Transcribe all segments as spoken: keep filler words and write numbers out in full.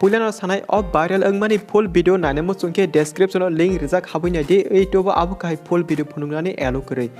Puilano sanai o viral wngmani full video naina muchung khe description o link rijak habwi naidi, YouTube o abo kahai full video phunuknani allow kwrwi.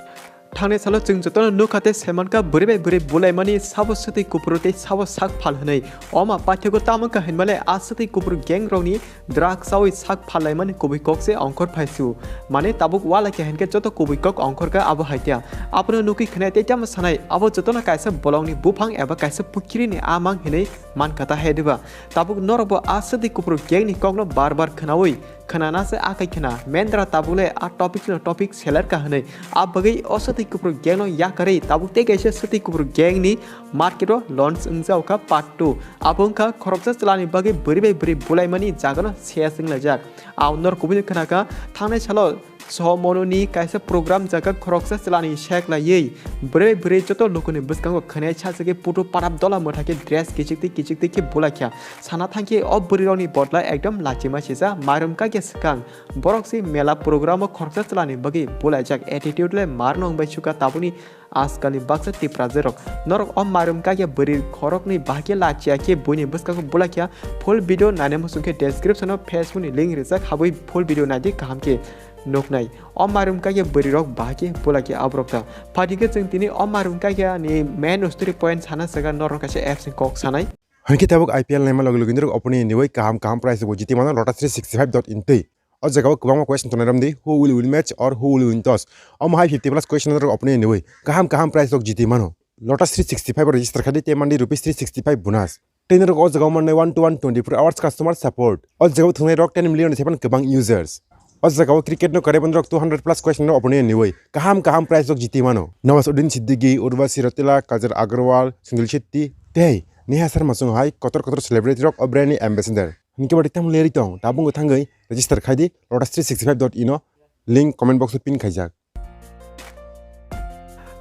Thangnai salo chwng jotono nukha tei saimankha bwrwi bai bwrwi bulaimani sabo swtwi kuphuru tei sabo sak phal hwnwi. Oma paithakgo tamo wngkha hinmale a swtwi kuphuru gang rokni drugs chawi sak phal laimani kubui kok se ongkhor phaisu. Mane tabuk wala khe hinkhe joto kubui kok ongkhor kha abo hai tia. Abono nukwi khwnai tei tamo sanai abo jotono kaisa bolongni buphang eba kaisa pukhrini a mang hinwi mankha ta hai diba. Tabuk norokbo a swtwi kuphuru gang ni kokno bar bar khwnawi khwnana se akai khwna. Mendra tabuk le a topic no topic seler ka hwnwi. A bagwi o swtwi kuphuru gang no yakarwi tabuk tei kaisa swtwi kuphuru gang ni market o launch wngjao kha part two. Abo wngkha khoroksa chwlani bagwi bwrwi bai bwrwi bulaimani jagano ses wnglaijak. A norok kubui khwna kha thangnai salo Somononi kaisa program jaga khoroksa chwlani sek laiwi bwrwi bwrwi joto lukuni bwskango khwnai sachigwi putu parap dola mwthakhe dress kichik tei kichik tei khe bulaikha. Sana thangkhe o bwrwirokni bodla ekdom lachima sisa mairum kakya swkang. Borok se mela program o khoroksa chwlani bagwi bulaijak attitude le marno wngbai sukha tabukni ajkalni baksa Tiprajwk rok. Norok o mairum kakya bwrwi khoroknwi bahai khe lachiya khe buini bwskango bulaikha. Full video naina muchung khe description o Facebook ni link rijak habwi full video naidi kaham khe nuknai. O mairum kakya bwrwi rok bahai khe bulaikha aborok ta. Phaidi khe chwng tini o mairum kakya ni main story point sana saka norok kaisa apps ni kok sanai. Hinkhe tabuk I P L naima logi logi norok opuni niwi kaham kaham prize bo jiti mano Lotus three sixty five dot in twi. O jaga o kwbangma question tongnai romdi, who will win match or who will win toss? Omo hai fifty plus question norok opuni niwi kaham kaham prize rok jiti mano. Lotus three sixty five o register khadi tei mandi rupees three sixty five bonus. Tei norok o jaga o mannai one to one twenty four hours customer support. O jaga o thwngnai rok ten million ni saipan kwbang users. O jaga o cricket no karwi bono rok two hundred plus question no opuni niwi kaham kaham prize rok jiti mano. Nawazuddin Siddiqui, Urvashi Rautela, Kajal Aggarwal, Sunil Shetty tei Neha Sharma song hai kotor kotor celebrity rok o brand ni ambassador. Hinkhe bati tamo leri tong, tabung thangwi register khai di lotus three sixty five dot in o link comment box o pin khaijak.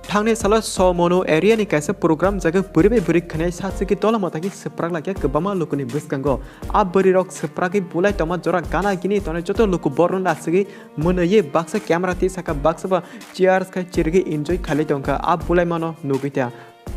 Thangnai salo Somono area ni kaisa program jaga bwrwi bai bwrwi khwnai sachigwi dola mwthakhe swprak laikha kwbangma lukuni bwskango. A bwrwi rok swpragwi bulai tongma jora gana gini tongnai joto luku borno nasugwi mwnwi baksa camera twi saka baksa ba cheers khai chirigwi enjoy khailai tongkha a bulaimano nugwi ta.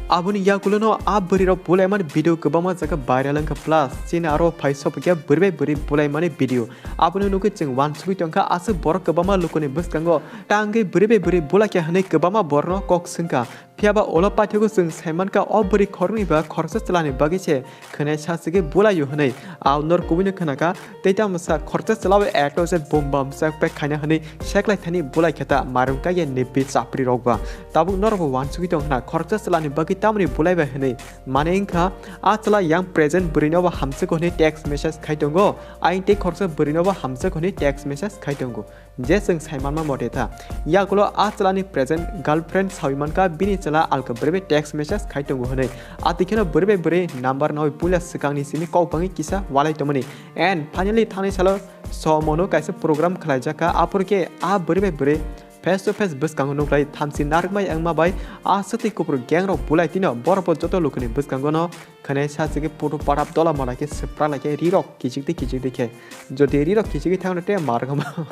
Aboni yagulono a bwrwirok bulaimani video kwbangma jaga viral wngkha plus chini aro phai sopikha bwrwi bai bwrwi bulaimani video. Abono nugwi chwng uansugwi tongkha aswk borok kwbangma lukuni bwskango tangwi bwrwi bai bwrwi bulakya hwnwi kwbangma borokno kok swngkha. Phiyaba ulo paithakgo chwng saimankha o bwrwi khoroknwi ba khoroksa chwlani bagwi se khwnai sachigwi bulaio hwnwi. A norok kubuino khwnakha tei tamo sa khoroksa chwla bai A to Z bum bam sak pack khaina hwnwi seklai thani bulai khe ta mairum kaiya niphi chapri rok ba. Tabuk norok bo uansugwi tong khna khoroksa chwlani bagwi tamoni bulai bai hwnwi. Mane wngkha a chwla yang present bwrwino bo hamswk hwnwi text message khai tongo. Ayang tei khoroksa bwrwino bo hamswk hwnwi text message khai tongo. Je chwng sai manma mote ta. Yagulo a chwlani present girlfriend saui mankha bini chwla alka bwrwi bai text message khai tongo hwnwi. Atikheno bwrwi bai bwrwi number naui puila swkangni simi kok bangwi kisa walai tongmani. And finally thangnai salo Somono kaisa program khlaijak kha, aphuru khe a bwrwi bai bwrwi face to face bwskango nuklai thamchi narwkmai wngma bai a swtwi kuphur gang rok bulai tino borok bo joto lukuni bwskango no khwnai sachigwi putu parap dola mora khe swpra lai khe ri rok kichik de kichik de khe. Jodi ri rok kichigwi thangno te mar wngma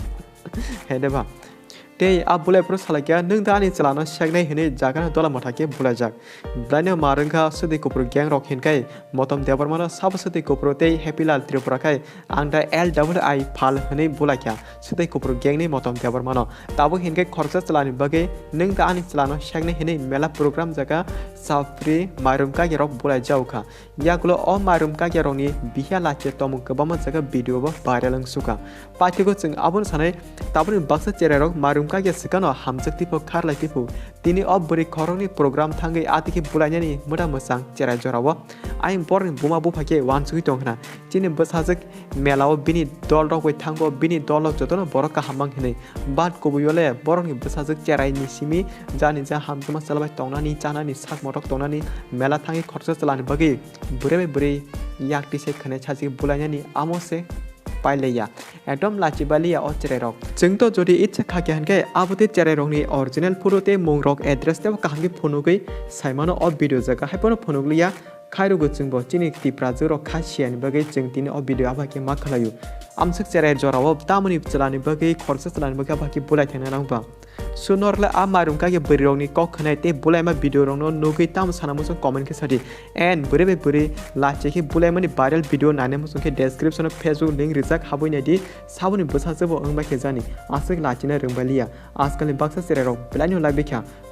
hede ba. Tei a bulai phuru salai khe, "Nwng da ani chwlano seknai," hwnwi jagano dola motha khe bulaijak. Bwlaino mar wngkha swtwi kuphur gang rok hinkhai Motom Debbarmano sabo swtwi kuphuru tei Happy Lal Tripura khai ang da L W I phal hwnwi bulaikha swtwi kuphur gang ni Motom Debbarmano. Tabuk hinkhai khoroksa chwlani bagwi nwng da ani chwlano seknai hwnwi mela program jaga chapri mairum kagirok bulaijao kha. Yagulo o mairum kagiarokni bihiya lachiya tongmung kwbangma jaga video bo viral wngsukha. Paithago chwng abono sanai, tabukni baksa cherairok mairum kagia swkano hamjak tipho kharlai tipho. Tini o bwrwi khoroknwi program thangwi atikhe bulainani mwta mwchang cherai jorao. Ayang borokni buma bupha khe uansugwi tong khna. Chini bwsajwk melao bini dolrok bai thango, bini dolrok jotono borok kaham mang hinwi. But kubuio le borokni bwsajwk cheraini simi jani ja hamjakma chwla bai tongnani, chanani, sak motok tongnani, mela thangwi khoroksa chwlani bagwi bwrwi bai bwrwi yak twi se khwnai sajwk bulainani amo se pailaiya. Ekdom lachi baliya o cherairok. Chwng to jodi icha kha khe hinkhe abo tei cherairokni original photo tei mungrok address tebo kaham khe phunugwi saimano o video jaga. Haiphano phunugliya Khairogo chwngbo chini Tiprajwk rok kha siyani bagwi chwng tini o video abo hai khe ma khlaio. Amswk cherai jorao tamoni chwlani bagwi khoroksa chwlani bagwi abo hai khe bulai thangna nang ba. So norle a mairum kha khe bwrwi rokni kok khwnai tei bulaima video rokno nugwi tamo sana muchung comment khe sadi. And bwrwi bai bwrwi lachi khe bulaimani viral video nani muchung khe description o Facebook link rijak habwi naidi saboni bwsajwkbo wng bai khe jani. Aswk lachina rwng bai liya. Ajkalni baksa cherai rok belai no like bikha.